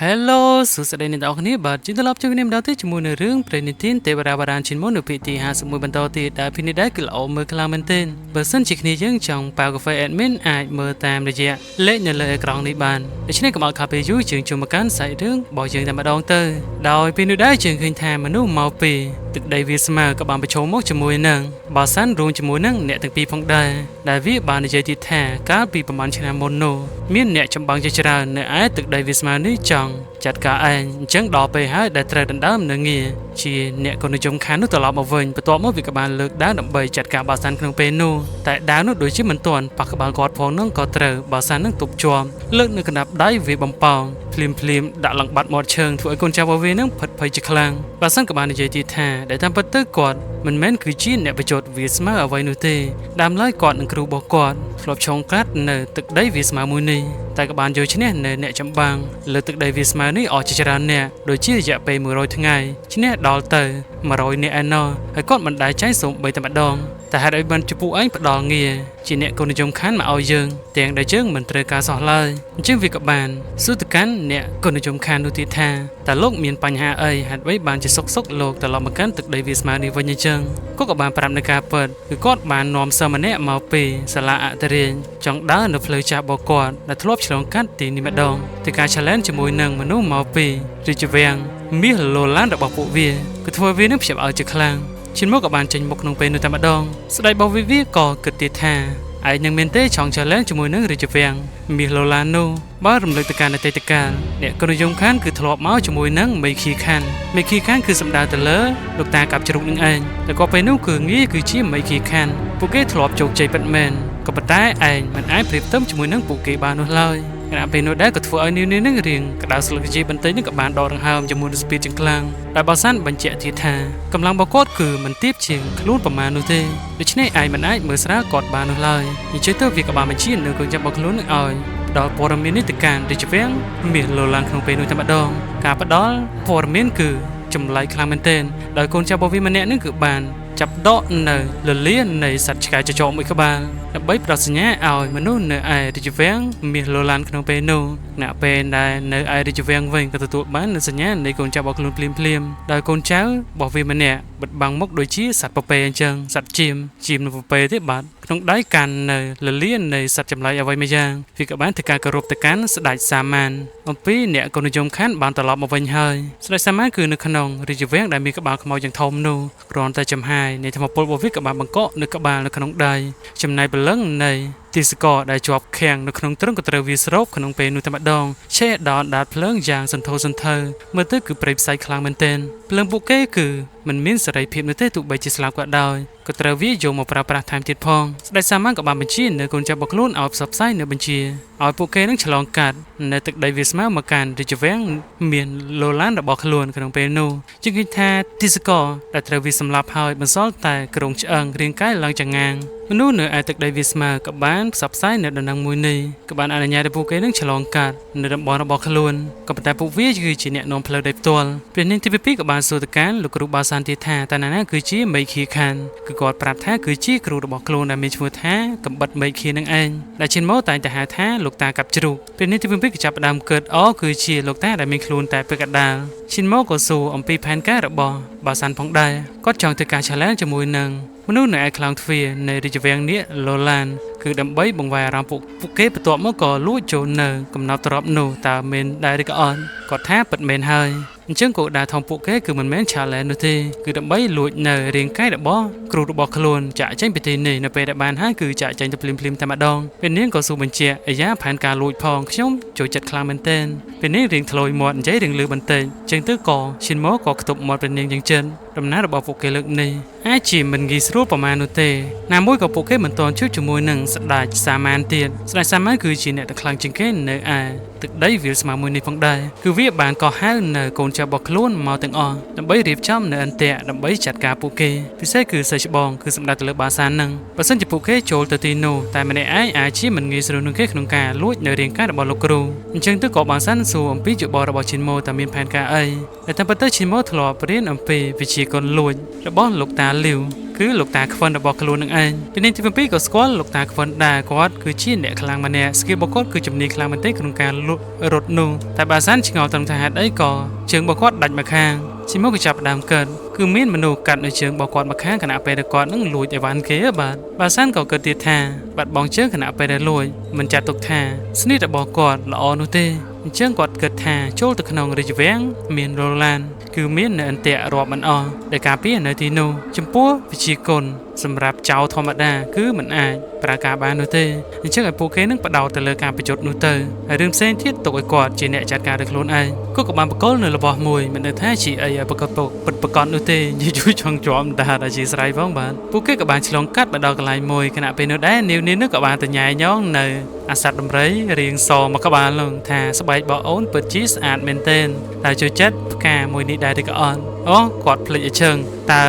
Hello សួស្តីអ្នកទាំងអស់គ្នាបាទជិះត្រឡប់ជួបគ្នាម្ដងទៀតជាមួយនៅរឿងព្រេងនិទានទេវតាបារាណឈិនមុននៅភាគទី51បន្តទៀតដែលភាគនេះដែរគឺល្អមើលខ្លាំងមែនទែនបើសិនជាគ្នាយើងចង់ប៉ាវកាហ្វេ admin អាចមើលតាមរយៈលេខនៅលើអេក្រង់នេះបានដូច្នេះកុំឲ្យខាតពេលយូរយើងចូលមកកាន់សាច់រឿងរបស់យើងតែម្ដងទៅដោយពេលនេះដែរយើងឃើញថាមនុស្សមកពីទឹកដីវាស្មើក៏បានប្រឈមមុខជាមួយនឹងបាសានរួមជាមួយនឹងអ្នកទាំងពីរផងដែរដែលវាបាននិយាយទៀតថាកាលពីប្រហែលឆ្នាំមុននោះមានអ្នកចម្បាំងជាច្រើននៅឯទឹកដីវាស្មើនេះចង់ចាត់ការឯងអញ្ចឹងដល់ពេលហើយដែលត្រូវដណ្ដើមនៅងារជាអ្នកកុននិយមខាននោះត្រឡប់មកវិញបន្ទាប់មកវាក៏បានលើកដាវដើម្បីចាត់ការបាសានក្នុងពេលនោះតែដាវនោះដូចជាមិនទាន់ប៉ះក្បាលគាត់ផងនឹងក៏ត្រូវបាសាននឹងទប់ជាប់លើកនៅកណ្ដាប់ដៃវាបំប៉ោងភ្លាមភ្លាមដាក់ឡើងបាត់មាត់ឈើងធ្វើឲ្យកូនចៅរបស់វានឹងភិតភ័យជាខ្លាំងបាសានក៏បាននិយាយទៀតថាដែលតាមពិតទៅគាត់មិនមែនគឺជាអ្នកប្រយុទ្ធវាស្មើអ្វីនោះទេដើមឡើយគាត់និងគ្រូរបស់គាត់ធ្លាប់ឆ្លងកាត់នៅទឹកដីវាស្មើមួយនេះតែក៏បានយកឈ្នះនៅអ្នកចម្បាំងលើទឹកដីវាស្មើនេះអស់ជាច្រើនអ្នកដូចជារយៈពេល100ថ្ងៃឈ្នះដល់ទៅ100នាក់ឯណោះហើយគាត់មិនដែលចាញ់សូម្បីតែម្ដងតែហេតុអីបានជាពួកឯងផ្ដល់ងារជាអ្នកកុននិយមខាន់មកឲ្យយើងទាំងដែលយើងមិនត្រូវការសោះឡើយអញ្ចឹងវាក៏បានសួរទៅកាន់អ្នកកុននិយមខាន់នោះទៀតថាតើលោកមានបញ្ហាអីហេតុអ្វីបានជាសុកសុកលោកត្រឡប់មកកាន់ទឹកដីវាស្មើនេះវិញអញ្ចឹងគាត់ក៏បានប្រាប់នៅការពិតគឺគាត់បាននាំសិស្សម្នាក់មកពីសាលាអន្តរាយចង់ដើរនៅផ្លូវចាស់របស់គាត់ដែលធ្លាប់ឆ្លងកាត់ទីនេះម្ដងទៅការ challenge ជាមួយនឹងមនុស្សមកពីរាជវាំងមាសឡូឡានរបស់ពួកវាគឺធ្វើវានឹងភ្ញាក់ផ្អើលជាខ្លាំងឈិនមកក៏បានចេញមុខក្នុងពេលនោះតែម្ដងស្ដេចរបស់វាវាក៏គិតទៀតថាឯងនឹងមានទេចង់ challenge ជាមួយនឹងរាជវាំងមាសឡូឡាននោះបើរំលឹកទៅកាន់អតីតកាលអ្នកគុណនិយមខានគឺធ្លាប់មកជាមួយនឹងមេឃីខានមេឃីខានគឺសំដៅទៅលើលោកតាកាប់ជ្រូកនឹងឯងតែក៏ពេលនោះគឺងាយគឺជាមេឃីខានពួកគេធ្លាប់ជោគជ័យពិតមែនក៏ប៉ុន្តែឯងមិនអាចប្រៀបផ្ទឹមជាមួយនឹងពួកគេបាននោះឡើយខណៈពេលនោះដែរក៏ធ្វើឲ្យនាងនេះនឹងរៀងក្តៅស្លឹកជាបន្តិចនឹងក៏បានដកដង្ហើមជាមួយនឹង speed ជាងខ្លាំងដែលបើសិនបញ្ជាក់ទៀតថាកម្លាំងរបស់គាត់គឺមិនទាបជាងខ្លួនប្រមាណនោះទេដូច្នេះឯងមិនអាចមើលស្រាលគាត់បាននោះឡើយអញ្ចឹងទៅវាក៏បានបញ្ជានៅកងចាប់របស់ខ្លួននឹងឲ្យផ្ដល់ព័ត៌មាននេះទៅកាន់រាជវាំងមាសលោឡានក្នុងពេលនោះតែម្ដងការផ្ដល់ព័ត៌មានគឺចម្លែកខ្លាំងមែនទែនដោយកូនចៅរបស់វាម្នាក់នឹងគឺបានចាប់ដកនៅលលានៃសត្វឆ្កែចចកមួយក្បាលដើម្បីផ្ដល់សញ្ញាឲ្យមនុស្សនៅឯរាជវាំងមាសឡូឡានក្នុងពេលនោះអ្នកពេលដែលនៅឯរាជវាំងវិញក៏ទទួលបាននូវសញ្ញានៃកូនចៅរបស់ខ្លួនភ្លាមភ្លាមដោយកូនចៅរបស់វាម្នាក់បិទបាំងមុខដូចជាសត្វពពែអញ្ចឹងសត្វចៀមចៀមនៅពពែទេបាទក្នុងដៃកាន់នៅលលានៃសត្វចម្លែកអ្វីមួយយ៉ាងវាក៏បានធ្វើការគោរពទៅកាន់ស្ដេចសាមានអំពីអ្នកកុននិយមខាន់បានត្រឡប់មកវិញហើយស្ដេចសាមានគឺនៅក្នុងរាជវាំងដែលមានក្បាលខ្មោចយ៉ាងធំនោះគ្រាន់តែចំហាយនៃធមពលរបស់វាក៏បានបង្កក់នៅក្បាលនៅក្នុងដៃចំណែកព្រលឹងនៃទីសកដែលជាប់ខាំងនៅក្នុងទ្រឹងក៏ត្រូវវាស្រូបក្នុងពេលនោះតែម្ដងឆេះដល់ដាតភ្លើងយ៉ាងសន្ធោសន្ធៅមើលទៅគឺព្រៃផ្សៃខ្លាំងមែនទែនភ្លើងពួកគេគឺមិនមានសេរីភាពនោះទេទោះបីជាស្លាប់ក៏ដោយក៏ត្រូវវាយកមកប្រើប្រាស់ថែមទៀតផងស្ដេចសាមញ្ញក៏បានបញ្ជានៅកូនចៅរបស់ខ្លួនឲ្យផ្សព្វផ្សាយនៅបញ្ជាឲ្យពួកគេនឹងឆ្លងកាត់នៅទឹកដីវាស្មើមកកាន់រាជវាំងមានឡូឡានរបស់ខ្លួនក្នុងពេលនោះជាងឃើញថាទីសកដែលត្រូវវាសម្លាប់ហើយបន្សល់តែក្រុងឆ្អឹងរាងកាយឡើងចងាងមនុស្សនៅឯទឹកដីវាស្មើក៏បានផ្សព្វផ្សាយនៅដំណឹងមួយនេះក៏បានអនុញ្ញាតឲ្យពួកគេនឹងឆ្លងកាត់នៅតំបន់របស់ខ្លួនក៏ប៉ុន្តែពួកវាគឺជាអ្នកនាំផ្លូវដោយផ្ទាល់ព្រះនាងទី2ក៏បានសួរទៅកាន់លោកគ្រូបាសានទៀតថាតើណាណាគឺជាមេឃាខានគឺគាត់ប្រាប់ថាគឺជាគ្រូរបស់ខ្លួនដែលមានឈ្មោះថាកំបិតមេឃានឹងឯងដែលឈិនម៉ូតែងតែហៅថាលោកតាកាប់ជ្រូកព្រះនាងទី2ក៏ចាប់ផ្ដើមគិតអូគឺជាលោកតាដែលមានខ្លួនតែពេលកណ្ដាលឈិនម៉ូក៏សួរអំពីផែនការរបស់បាសានផងដែរគាត់ចង់ធ្វើការ challenge ជាមួយនឹងមនុស្សនៅឯខ្លោងទ្វារនៃរាជវាំងនេះឡូឡានគឺដើម្បីបង្វែរអារម្មណ៍ពួកគេបន្ទាប់មកក៏លួចចូលនៅកំណត់ទ្រព្យនោះតើមានដែរឬក៏អត់គាត់ថាពិតមែនហើយអញ្ចឹងគោលដៅធំពួកគេគឺមិនមែន challenge នោះទេគឺដើម្បីលួចនៅរាងកាយរបស់គ្រូរបស់ខ្លួនចាក់ចេញពីទីនេះនៅពេលដែលបានហើយគឺចាក់ចេញទៅភ្លាមៗតែម្ដងពេលនាងក៏សួរបញ្ជាក់អាយ៉ាផែនការលួចផងខ្ញុំចូលចិត្តខ្លាំងមែនទែនពេលនាងរៀងធ្លោយមាត់និយាយរៀងលឺបន្តិចចឹងទៅក៏ឈិនម៉ូក៏ខ្ទប់មាត់ពេលនាងយ៉ាងចិនដំណើររបស់ពួកគេលើកនេះអាចជាមិនងាយស្រួលប្រមាណនោះទេណាមួយក៏ពួកគេមិនទាន់ជួបជាមួយនឹងស្ដេចសាមានទៀតស្ដេចសាមានគឺជាអ្នកដែលខ្លាំងជាងគេនៅឯទឹកដីវាលស្មើមួយនេះផងដែរគឺវាបានកោះហៅនៅកូនចៅរបស់ខ្លួនមកទាំងអស់ដើម្បីរៀបចំនៅអន្ទាក់ដើម្បីចាត់ការពួកគេពិសេសគឺសិស្សច្បងគឺសម្ដៅទៅលើបាសាននឹងបើសិនជាពួកគេចូលទៅទីនោះតែម្នាក់ឯងអាចជាមិនងាយស្រួលនោះគេក្នុងការលួចនៅរាងកាយរបស់លោកគ្រូអញ្ចឹងទៅក៏បាសានសួរអំពីយោបល់របស់ឈិនម៉ូតើមានផែនការអីតែតាមពិតទៅឈិនម៉ូធ្លាប់រៀនអំពីវិជាកុនលួចរបស់លោកតាលីវគឺ គឺលោកតាខ្វិនរបស់ខ្លួននឹងឯងពីនាងទី7ក៏ស្គាល់លោកតាខ្វិនដែរគាត់គឺជាអ្នកខ្លាំងម្នាក់ស្គីលរបស់គាត់គឺជំនាញខ្លាំងមែនទែនក្នុងការលក់រត់នោះតែបាសានឆ្ងល់ត្រង់ថាហេតុអីក៏ជើងរបស់គាត់ដាច់មកខាងជីមកក៏ចាប់ផ្ដើមកើតគឺមានមនុស្សកាត់នៅជើងរបស់គាត់មកខាងខណៈពេលដែលគាត់នឹងលួចអីវ៉ាន់គេបាទបាសានក៏គិតទៀតថាបាត់បង់ជើងខណៈពេលដែលលួចមិនចាត់ទុកថាស្និទ្ធរបស់គាត់ល្អនោះទេអញ្ចឹងគាត់គិតថាចូលទៅក្នុងរាជវាំងមានរ៉ូឡានគឺមាននៅអន្ទាក់រាប់មិនអស់ដែលការពារនៅទីនោះចំពោះវិជាគុណសម្រាប់ចៅធម្មតាគឺមិនអាចប្រើការបាននោះទេអញ្ចឹងឲ្យពួកគេនឹងបដោតទៅលើការប្រយុទ្ធនោះទៅហើយរឿងផ្សេងទៀតទុកឲ្យគាត់ជាអ្នកចាត់ការដោយខ្លួនឯងគាត់ក៏បានបកលនៅរបស់មួយមិនដឹងថាជាអីឲ្យប្រកបពិតប្រកបនោះទេនិយាយចង់ជាប់ដាអធិស្ឋានផងបាទពួកគេក៏បានឆ្លងកាត់មកដល់កន្លែងមួយខណៈពេលនោះដែរនាវនេះក៏បានទៅញ៉ែញងនៅអាសត្វដំរីរៀងសមកក្បាលនោះថាស្បែករបស់អូនពិតជាស្អាតមែនទែនតែចូលចិត្តផ្កាមួយនេះដែរឬក៏អត់អូគាត់ភ្លេចឲ្យជើងតើ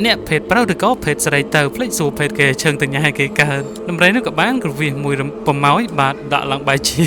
អ្នកភេទប្រុសឬក៏ភេទស្រីទៅភ្លេចសួរភេទគេឲ្យជើងទៅញ៉ែគេកើតដំរីនោះក៏បានក្រវិសមួយប្រម៉ោយបាទដាក់ឡើងបាយជា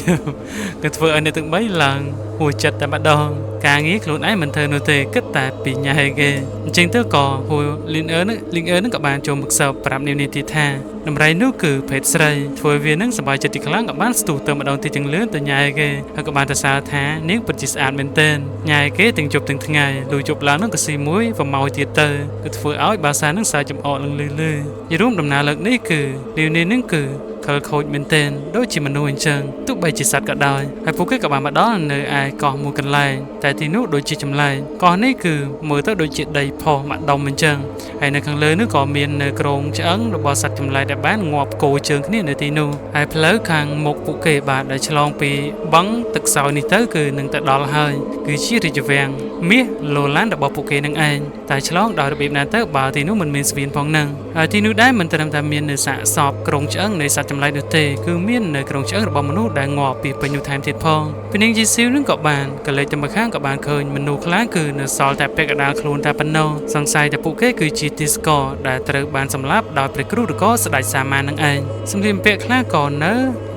គឺធ្វើឲ្យអ្នកទាំង3ឡើងហួសចិត្តតែម្ដងការងារខ្លួនឯងមិនធ្វើនោះទេគិតតែពីញ៉ែគេអញ្ចឹងទៅក៏ហួលីនអឺនឹងលីងអឺនឹងក៏បានចូលមកសើប្រាប់នាងនេះទៀតថាដំរីនោះគឺភេទស្រីធ្វើវានឹងសប្បាយចិត្តទីខ្លាំងក៏បានស្ទុះទៅម្ដងទីទាំងលឿនទៅញ៉ែគេហើយក៏បានទៅសើថានាងពិតជាស្អាតមែនទែនញ៉ែគេទាំងជប់ទាំងថ្ងៃលុយជប់ឡើងនឹងក៏ស៊ីមួយប្រម៉ោយទៀតទៅគឺធ្វើឲ្យបាសានឹងសើចំអកនឹងលឺលឺយរួមដំណើរលើកនេះគឺនាងនេះនឹងគឺខលខូចមែនទែនដូចជាមនុស្សអញ្ចឹងទោះបីជាសត្វក៏ដោយហើយពួកគេក៏បានមកដល់នៅឯកោះមួយកន្លែងតែទីនោះដូចជាចម្លែកកោះនេះគឺមើលទៅដូចជាដីផុសមួយដុំអញ្ចឹងហើយនៅខាងលើនោះក៏មាននៅក្រងឆ្អឹងរបស់សត្វចម្លែកដែលបានងាប់គោជើងគ្នានៅទីនោះហើយផ្លូវខាងមុខពួកគេបាទដែលឆ្លងពីបឹងទឹកសោយនេះទៅគឺនឹងទៅដល់ហើយគឺជារាជវាំងមាសឡូឡានរបស់ពួកគេនឹងឯងតែឆ្លងដោយរបៀបណាទៅបើទីនោះមិនមានស្វៀនផងនឹងហើយទីនោះដែរមិនត្រឹមតែមាននៅសាកសពក្រងឆ្អឹងនៃសត្វចម្លែកនោះទេគឺមាននៅក្រងឆ្អឹងរបស់មនុស្សដែលងាប់ពីពេញនោះថែមទៀតផងពីនាងយេស៊ីវនឹងក៏បានកលេចទៅម្ខាងក៏បានឃើញមនុស្សខ្លះគឺនៅសល់តែពាក់កណ្ដាលខ្លួនតែប៉ុណ្ណោះសង្ស័យតែពួកគេគឺជាទីស្ករដែលត្រូវបានសម្លាប់ដោយព្រះគ្រូឬក៏ស្ដេចសាមាននឹងឯងសម្លៀកបំពាក់ខ្លះក៏នៅ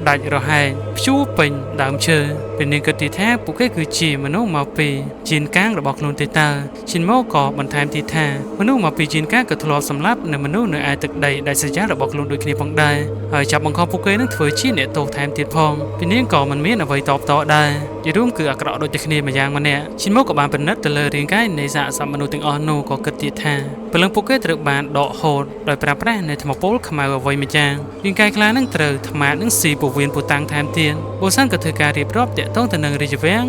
ដាច់រហែកព្យួរពេញដើមឈើពេលនាងគិតទីថាពួកគេគឺជាមនុស្សមកពីជីនកាងរបស់ខ្លួនទេតើឈិនមកក៏បន្ថែមទីថាមនុស្សមកពីជីនកាងក៏ធ្លាប់សម្លាប់នៅមនុស្សនៅឯទឹកដីដែលសញ្ញារបស់ខ្លួនដូចគ្នាផងដែរហើយចាប់បង្ខំពួកគេនឹងធ្វើជាអ្នកទោសថែមទៀតផងពេលនាងក៏មិនមានអ្វីតបតដែរជារួមគឺអាក្រក់ដូចតែគ្នាម្យ៉ាងម្នាក់ឈិនមកក៏បានពិនិត្យទៅលើរាងកាយនៃសាកសពមនុស្សទាំងអស់នោះក៏គិតទៀតថាព្រលឹងពួកគេត្រូវបានដកហូតដោយប្រើប្រាស់នៅថ្មពលខ្មៅអ្វីម្យ៉ាងរាងកាយខ្លះនឹងត្រូវថ្មានឹងស៊ីពោះវៀនពូតាំងថែមទៀតបូសានក៏ធ្វើការរៀបរាប់តាក់ទងទៅនឹងរាជវាំង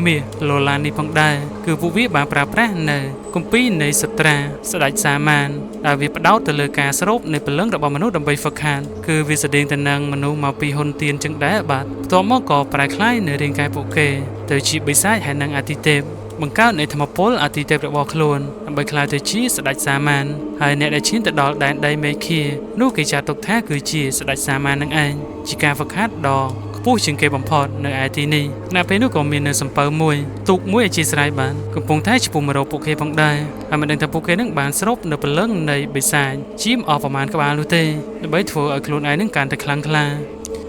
មាសឡូឡាននេះផងដែរគឺពួកវាបានប្រើប្រាស់នៅគម្ពីរនៃសត្រាស្ដេចសាមានដែលវាផ្ដោតទៅលើការស្រូបនៃព្រលឹងរបស់មនុស្សដើម្បីហ្វឹកហាត់គឺវាស្តៀងទៅនឹងមនុស្សមកពីហ៊ុនទៀនចឹងដែរបាទបន្ទាប់មកក៏ប្រែក្លាយនៅរាងកាយពួកគេទៅជាបិសាចហើយនិងអាទិទេពបង្កើតនៃធមពលអាទិទេពរបស់ខ្លួនដើម្បីក្លាយទៅជាស្ដេចសាមានហើយអ្នកដែលឈានទៅដល់ដែនដីមេឃានោះគេចាត់ទុកថាគឺជាស្ដេចសាមាននឹងឯងជាការហ្វឹកហាត់ដ៏ខ្ពស់ជាងគេបំផុតនៅឯទីនេះខណៈពេលនោះក៏មាននៅសំពៅមួយទូកមួយអធិស្ឋានបានកំពុងតែឆ្ពោះមករកពួកគេផងដែរហើយមិនដឹងថាពួកគេនឹងបានស្រូបនៅព្រលឹងនៃបិសាចជាមអស់ប្រមាណក្បាលនោះទេដើម្បីធ្វើឲ្យខ្លួនឯងនឹងកាន់តែខ្លាំងក្លា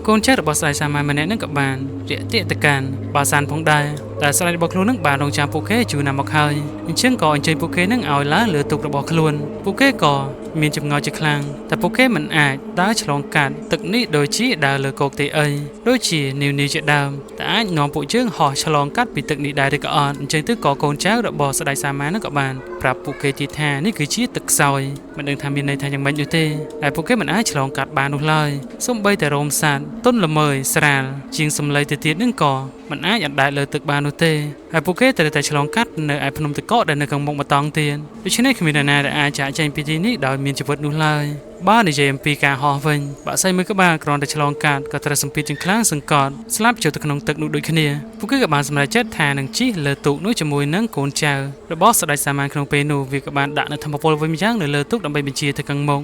កូនចៅរបស់ស្ដេចសាមានម្នាក់នឹងក៏បានរាក់ទាក់ទៅកាន់បាសានផងដែរតែស្ដេចរបស់ខ្លួននឹងបានរងចាំពួកគេយូរណាស់មកហើយអញ្ចឹងក៏អញ្ជើញពួកគេនឹងឲ្យឡើងលើទូករបស់ខ្លួនពួកគេក៏មានចម្ងល់ជាខ្លាំងតែពួកគេមិនអាចដើរឆ្លងកាត់ទឹកនេះដូចជាដើរលើគោកទេអីដូចជានីវនីជាដើមតែអាចនាំពួកយើងហោះឆ្លងកាត់ពីទឹកនេះដែរឬក៏អត់អញ្ចឹងទៅក៏កូនចៅរបស់ស្ដេចសាមាននឹងក៏បានប្រាប់ពួកគេទៀតថានេះគឺជាទឹកខ្សោយមិនដឹងថាមានន័យថាយ៉ាងម៉េចនោះទេតែពួកគេមិនអាចឆ្លងកាត់បាននោះឡើយសូម្បីតែរោមសត្វទុនល្មើយស្រាលជាងសំឡីទៅទៀតនឹងក៏មិនអាចអណ្ដែតលើទឹកបាននោះទេហើយពួកគេត្រូវតែឆ្លងកាត់នៅឯភ្នំទឹកកកដែលនៅខាងមុខម្តងទៀតដូច្នេះគ្មាននរណាដែលអាចចាកចេញពីទីនេះដោយមានជីវិតនោះឡើយបើនិយាយអំពីការហោះវិញបាក់សៃមួយក្បាលគ្រាន់តែឆ្លងកាត់ក៏ត្រូវសម្ពាធជាងខ្លាំងសង្កត់ស្លាប់ចូលទៅក្នុងទឹកនោះដូចគ្នាពួកគេក៏បានសម្រេចចិត្តថានឹងជិះលើទូកនោះជាមួយនឹងកូនចៅរបស់ស្ដេចសាមានក្នុងពេលនោះវាក៏បានដាក់នៅធម្មពលវិញម្យ៉ាងនៅលើទូកដើម្បីបញ្ជាទៅខាងមុខ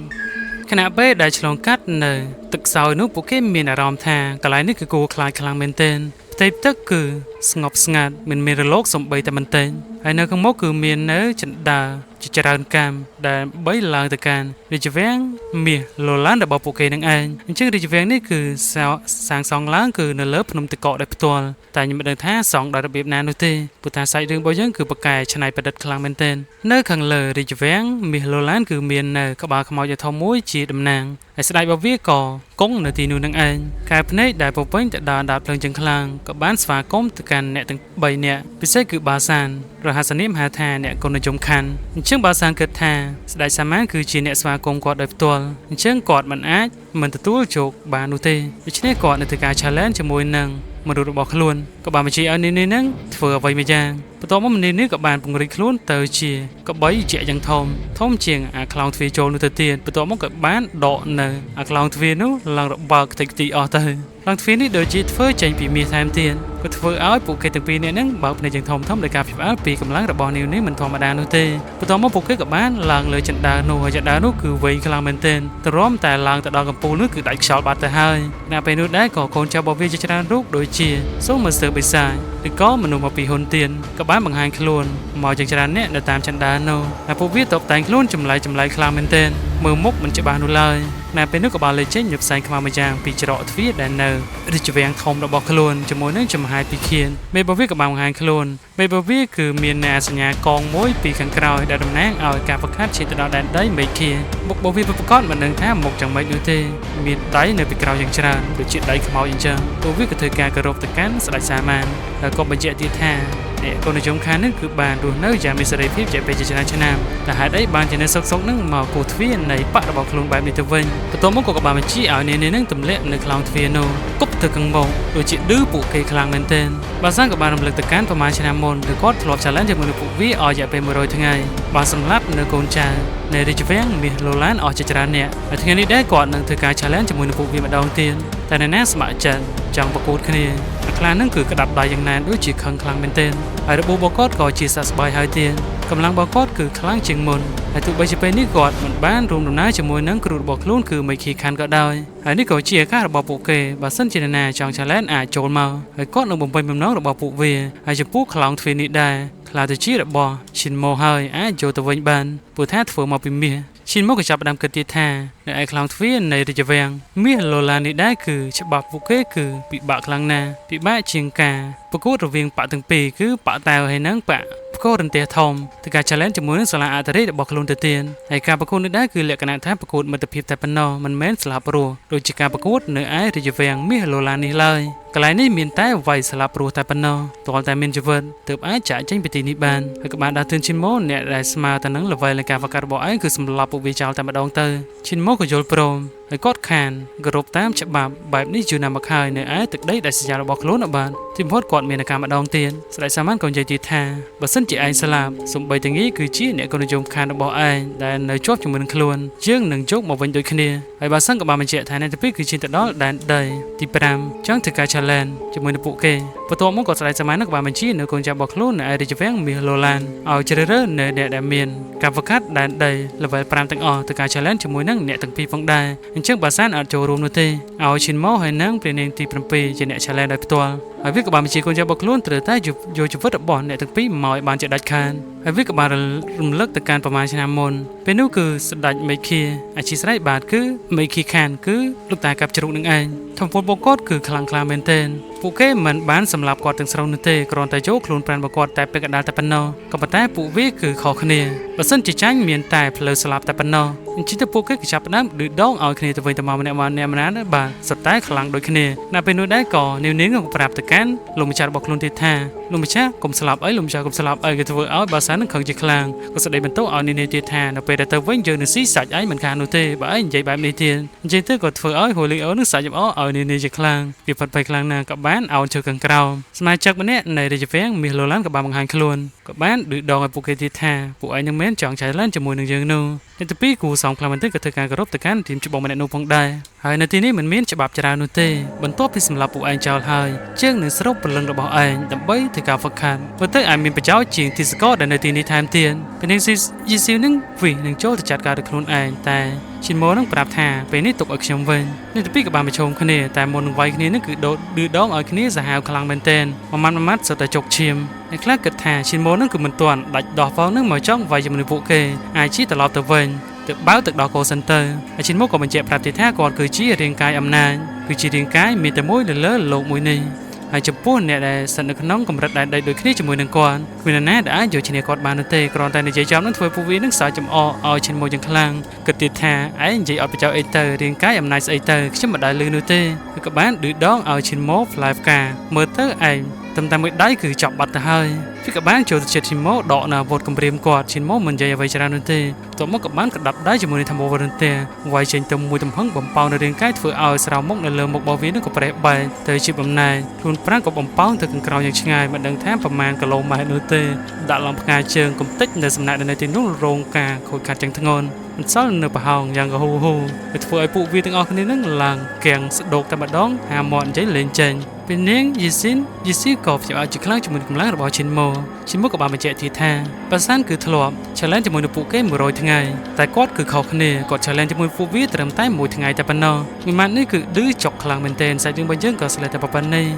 ខណៈពេលដែលឆ្លងកាត់នៅទឹកខ្សោយនោះពួកគេមានអារម្មណ៍ថាកន្លែងនេះគឺគួរខ្លាចខ្លាំងមែនទែនផ្ទៃទឹកគឺស្ងប់ស្ងាត់មិនមានរលកសំបីតែបន្តិចហើយនៅខាងមុខគឺមាននៅចិន្តា ជាច្រើនកម្មដើម្បីឡើងទៅកាន់រាជវាំងមាសឡូឡានរបស់ពួកគេនឹងឯងអញ្ចឹងរាជវាំងនេះគឺសាងសង់ឡើងគឺនៅលើភ្នំទឹកកកដោយផ្ទាល់តែខ្ញុំមិនដឹងថាសង់ដោយរបៀបណានោះទេព្រោះថាសាច់រឿងរបស់យើងគឺប្រកែច្នៃប្រឌិតខ្លាំងមែនទែននៅខាងលើរាជវាំងមាសឡូឡានគឺមាននៅក្បាលខ្មោចដ៏ធំមួយជាតំណាងហើយស្ដេចរបស់វាក៏គង់នៅទីនោះនឹងឯងកែភ្នែកដែលពពេញទៅដល់ដាបភ្លើងចឹងខ្លាំងក៏បានស្វាគមន៍ទៅកាន់អ្នកទាំង3នាក់ពិសេសគឺបាសានរហស្សនាមហៅថាអ្នកគុណនិយមខាន់អញ្ចឹងបាសានគិតថាស្ដេចសាម៉ានគឺជាអ្នកស្វាគមន៍គាត់ដោយផ្ទាល់អញ្ចឹងគាត់មិនអាចមិនទទួលជោគបាននោះទេដូច្នេះគាត់នៅធ្វើការ challenge ជាមួយនឹងមនុស្សរបស់ខ្លួនក៏បានបញ្ជាឲ្យនេះនឹងធ្វើអ្វីមួយយ៉ាងបន្ទាប់មកមនុស្សនេះក៏បានពង្រីកខ្លួនទៅជាកបីជាយ៉ាងធំធំជាងអាខ្លោងទ្វារចូលនោះទៅទៀតបន្ទាប់មកក៏បានដកនៅអាខ្លោងទ្វារនោះឡើងរបើកខ្ទេចខ្ទីអស់ទៅខ្លោងទ្វារនេះដូចជាធ្វើចេញពីមាសថែមទៀតក៏ធ្វើឲ្យពួកគេទាំងពីរនាក់ហ្នឹងបើកភ្នែកយ៉ាងធំធំដោយការភ្ញាក់ផ្អើលពីកម្លាំងរបស់នាងនេះមិនធម្មតានោះទេបន្ទាប់មកពួកគេក៏បានឡើងលើជណ្ដើរនោះហើយជណ្ដើរនោះគឺវែងខ្លាំងមែនទែនទ្រាំតែឡើងទៅដល់កំពូលនោះគឺដាច់ខ្យល់បាត់ទៅហើយនៅពេលនោះដែរក៏កូនចៅរបស់វាជាច្រើនរូបដូចជាសូមសើបិសាចឬក៏មនុស្សមកពីហ៊ុនទៀនក៏បានបង្ហាញខ្លួនមកយ៉ាងច្រើនអ្នកនៅតាមជណ្ដើរនោះហើយពួកវាតុបតែងខ្លួនចម្លែកចម្លែកខ្លាំងមែនទែនមើលមុខមិនច្បាស់នោះឡើយនៅពេលនោះក៏បានលេចចេញនូវផ្សែងខ្មៅមួយយ៉ាងពីច្រកទ្វារដែលនៅរាជវាំងធំរបស់ខ្លួនជាមួយនឹងចំហាយពីខៀនមេបវាក៏បានបង្ហាញខ្លួនមេបវាគឺមានអ្នកសញ្ញាកងមួយពីខាងក្រោយដែលតំណាងឲ្យការប្រកាសឈានទៅដល់ដែនដីមេឃាមុខបវាពិតប្រាកដមិនដឹងថាមុខយ៉ាងម៉េចនោះទេមានដៃនៅពីក្រោយយ៉ាងច្រើនដូចជាដៃខ្មោចអញ្ចឹងពួកវាក៏ធ្វើការគោរពទៅកាន់ស្ដេចសាមានហើយក៏បញ្ជាក់ទៀតថាអ្នកកូននិយមខាងនេះគឺបានរស់នៅយ៉ាងមានសេរីភាពជាពេលជាច្រើនឆ្នាំតែហេតុអីបានជានៅសុកសុកនឹងមកគូទ្វារនៃបករបស់ខ្លួនបែបនេះទៅវិញបន្ទាប់មកក៏បានបញ្ជាឲ្យនានានឹងទម្លាក់នៅខ្លោងទ្វារនោះគប់ទៅខាងមុខដូចជាឌឺពួកគេខ្លាំងមែនទែនបាសានក៏បានរំលឹកទៅកាន់ប្រហែលឆ្នាំមុនគឺគាត់ធ្លាប់ challenge ជាមួយនឹងពួកវាអស់រយៈពេល100ថ្ងៃបានសម្លាប់នៅកូនចៅនៃរាជវាំងមាសឡូឡានអស់ជាច្រើនអ្នកហើយថ្ងៃនេះដែរគាត់នឹងធ្វើការ challenge ជាមួយនឹងពួកវាម្ដងទៀតតែនៅណាស្ម័គ្រចិត្តចង់ប្រកួតគ្នាខ្លានឹងគឺក្តាប់ដៃយ៉ាងណែនដូចជាខឹងខ្លាំងមែនទែនហើយរបួសរបស់គាត់ក៏ជាសះស្បើយហើយទៀតកម្លាំងរបស់គាត់គឺខ្លាំងជាងមុនហើយទោះបីជាពេលនេះគាត់មិនបានរួមដំណើរជាមួយនឹងគ្រូរបស់ខ្លួនគឺមេឃីខាន់ក៏ដោយហើយនេះក៏ជាឱកាសរបស់ពួកគេបើសិនជាណាចង់ challenge អាចចូលមកហើយគាត់នឹងបំពេញបំណងរបស់ពួកវាហើយចំពោះខ្លោងទ្វារនេះដែរខ្លាទៅជារបស់ឈិនម៉ូហើយអាចចូលទៅវិញបានព្រោះថាធ្វើមកពីមាសឈិនម៉ូក៏ចាប់ផ្ដើមគិតទៀតថានៅឯខ្លោងទ្វារនៃរាជវាំងមាសឡូឡានេះដែរគឺច្បាប់ពួកគេគឺពិបាកខ្លាំងណាស់ពិបាកជាងការប្រកួតរវាងបាក់ទាំងពីរគឺបាក់តាវហើយនិងបាក់ផ្គររន្ទះធំទៅការ challenge ជាមួយនឹងសាលាអធិរាជរបស់ខ្លួនទៅទៀតហើយការប្រកួតនេះដែរគឺលក្ខណៈថាប្រកួតមិត្តភាពតែប៉ុណ្ណោះមិនមែនស្លាប់រស់ដូចជាការប្រកួតនៅឯរាជវាំងមាសឡូឡានេះឡើយកន្លែងនេះមានតែវាយស្លាប់រស់តែប៉ុណ្ណោះទាល់តែមានជីវិតទើបអាចចាក់ចេញពីទីនេះបានហើយក៏បានដាស់តឿនឈិនម៉ូអ្នកដែលស្មើទៅនឹង level នៃការហ្វឹកហាត់របស់ឯងគឺសម្លាប់ពួកវាចោលតែម្ដងទៅឈិនម៉ូក៏យល់ព្រមហើយគាត់ខានគោរពតាមច្បាប់បែបនេះយូរណាស់មកហើយនៅឯទឹកដីដែលសញ្ញារបស់ខ្លួនបានទីបំផុតគាត់មានឱកាសម្ដងទៀតស្ដេចសាមានក៏និយាយទៀតថាបើសិនជាឯងស្លាប់សំបីតាងាយគឺជាអ្នកគុណនិយមខានរបស់ឯងដែលនៅជាប់ជាមួយនឹងខ្លួនយើងនឹងយកមកវិញដូចគ្នាហើយបើសិនក៏បានបញ្ជាក់ថាអ្នកទីពីរគឺជាទៅដល់ដែនដីទី5ចង់ធ្វើការ challenge ជាមួយនឹងពួកគេបន្ទាប់មកក៏ស្ដេចសាមានក៏បានបញ្ជានៅកូនចៅរបស់ខ្លួននៅឯរាជវាំងមាសឡូឡានឲ្យជ្រើសរើសនៅអ្នកដែលមានការហ្វឹកហាត់ដែនដី level 5ទាំងអស់ទៅការ challenge ជាមួយនឹងអ្នកទាំងពីរផងដែរអញ្ចឹងបាសានអត់ចូលរួមនោះទេឲ្យឈិនម៉ូហើយនឹងព្រះនាងទី7ជាអ្នក challenge ដោយផ្ទាល់ហើយវាក៏បានបញ្ជាកូនចៅរបស់ខ្លួនត្រូវតែយកជីវិតរបស់អ្នកទាំងពីរមកឲ្យបានជាដាច់ខាតហើយវាក៏បានរំលឹកទៅកាន់ប្រហែលឆ្នាំមុនពេលនោះគឺស្ដេចមេឃាអធិស្ឋានបាទគឺមេឃីខានគឺលោកតាកាប់ជ្រូកនឹងឯងធំពលរបស់គាត់គឺខ្លាំងក្លាមែនទែនពួកគេមិនបានសម្លាប់គាត់ទាំងស្រុងនោះទេគ្រាន់តែយកខ្លួនប្រាណរបស់គាត់តែពាក់កណ្ដាលតែប៉ុណ្ណោះក៏ប៉ុន្តែពួកវាគឺខុសគ្នាបើសិនជាចាញ់មានតែផ្លូវស្លាប់តែប៉ុណ្ណោះអញ្ចឹងទៅពួកគេក៏ចាប់ផ្ដើមឌឺដងឲ្យគ្នាទៅវិញទៅមកម្នាក់ម្នាក់ម្នាក់បាទសុទ្ធតែខ្លាំងដូចគ្នានៅពេលនោះដែរក៏នាងនាងក៏ប្រាប់ទៅកាន់លោកម្ចាស់របស់ខ្លួនទៀតថាលោកម្ចាស់កុំស្លាប់អីលោកម្ចាស់កុំស្លាប់អីគេធ្វើឲ្យបើសិននឹងខឹងជាខ្លាំងក៏ស្ដីបន្ទោសឲ្យនាងនាងទៀតថានៅពេលដែលទៅវិញយើងនឹងស៊ីសាច់ឯងមិនខាននោះទេបើឯងនិយាយបែបនេះទៀតអញ្ចឹងទៅក៏ធ្វើឲ្យហូលីអូនឹងសាច់ចំអកឲ្យនាងនាងជាខ្លាំងវាផិតភ័យខ្លាំងណាស់ក៏បានអោនជើងខាងក្រោមសមាជិកម្នាក់នៃរាជវាំងមាសឡូឡានក៏បានបង្ហាញខ្លួនក៏បានឌឺដងឲ្យពួកគេទៀតថាពួកឯងនឹងមិនចង់ចែកឡើងជាមួយនឹងយើងនោះអ្នកទីពីរគូសំខ្លាំងមែនទែនក៏ធ្វើការគោរពទៅកាន់ធីមច្បងម្នាក់នោះផងដែរ ហើយនៅទីនេះមិនមានច្បាប់ច្រើននោះទេបន្ទាប់ពីសម្លាប់ពួកឯងចោលហើយជើងនឹងស្រូបព្រលឹងរបស់ឯងដើម្បីធ្វើការហ្វឹកហាត់មើលទៅអាចមានប្រយោជន៍ជាងទីសកលដែលនៅទីនេះថែមទៀតពេលនេះយីស៊ីវនឹងវិនឹងចូលទៅចាត់ការដោយខ្លួនឯងតែឈិនម៉ូនឹងប្រាប់ថាពេលនេះទុកឲ្យខ្ញុំវិញនេះទីពីរក៏បានប្រឈមគ្នាតែមុននឹងវាយគ្នានឹងគឺដូតឌឺដងឲ្យគ្នាសាហាវខ្លាំងមែនទែនមួយម៉ាត់មួយម៉ាត់សុទ្ធតែជោគឈាមអ្នកខ្លះគិតថាឈិនម៉ូនឹងគឺមិនទាន់ដាច់ដោះផងនឹងមកចង់វាយជាមួយនឹងពួកគេអាចជាត្រឡប់ទៅវិញទៅបើទឹកដោះគោសិនទៅហើយឈិនម៉ូក៏បញ្ជាក់ប្រាប់ទៀតថាគាត់គឺជារាងកាយអំណាចគឺជារាងកាយមានតែមួយនៅលើលោកមួយនេះហើយចំពោះអ្នកដែលស្ថិតនៅក្នុងកម្រិតដែនដីដូចគ្នាជាមួយនឹងគាត់គ្មាននរណាដែលអាចយកឈ្នះគាត់បាននោះទេគ្រាន់តែនិយាយចំនឹងធ្វើពួកវានឹងសើចចំអកឲ្យឈិនម៉ូយ៉ាងខ្លាំងគិតទៀតថាឯងនិយាយអត់ប្រយោជន៍អីទៅរាងកាយអំណាចស្អីទៅខ្ញុំមិនដែលឮនោះទេគឺក៏បានឌឺដងឲ្យឈិនម៉ូផ្លែផ្កាមើលទៅឯងតែតែមួយដៃគឺចាប់បាត់ទៅហើយវាក៏បានចូលទៅចិត្តឈិនម៉ូដកនៅអាវុធគម្រាមគាត់ឈិនម៉ូមិននិយាយអ្វីច្រើននោះទេបន្ទាប់មកក៏បានក្តាប់ដៃជាមួយនឹងធម្មវរន្ទះវាយចេញទៅមួយទំហឹងបំប៉ោងនៅរាងកាយធ្វើឲ្យស្រោមមុខនៅលើមុខរបស់វានឹងក៏ប្រេះបែកទៅជាបំណែកខ្លួនប្រាណក៏បំប៉ោងទៅខាងក្រោយយ៉ាងឆ្ងាយមិនដឹងថាប្រមាណគីឡូម៉ែត្រនោះទេដាក់ឡើងផ្កាជើងកំតិចនៅសំណាក់នៅទីនោះរងការខូចខាតយ៉ាងធ្ងន់មិនសល់នៅប្រហោងយ៉ាងក៏ហ៊ូហ៊ូវាធ្វើឲ្យពួកវាទាំងអស់គ្នានឹងឡើងគាំងស្ដោកតែម្ដងហាមាត់និយាយលេងចេញពេលនាងយីស៊ីនយីស៊ីក៏ភ្ញាក់ជាខ្លាំងជាមួយកម្លាំងរបស់ឈិនម៉ូឈិនម៉ូក៏បានបញ្ជាក់ទៀតថាប៉ាសានគឺធ្លាប់ challenge ជាមួយនឹងពួកគេ100ថ្ងៃតែគាត់គឺខុសគ្នាគាត់ challenge ជាមួយពួកវាត្រឹមតែមួយថ្ងៃតែប៉ុណ្ណោះមួយម៉ាត់នេះគឺឌឺចុកខ្លាំងមែនទែនសាច់រឿងរបស់យើងក៏ស្លេះតែប៉ុណ្ណេះ។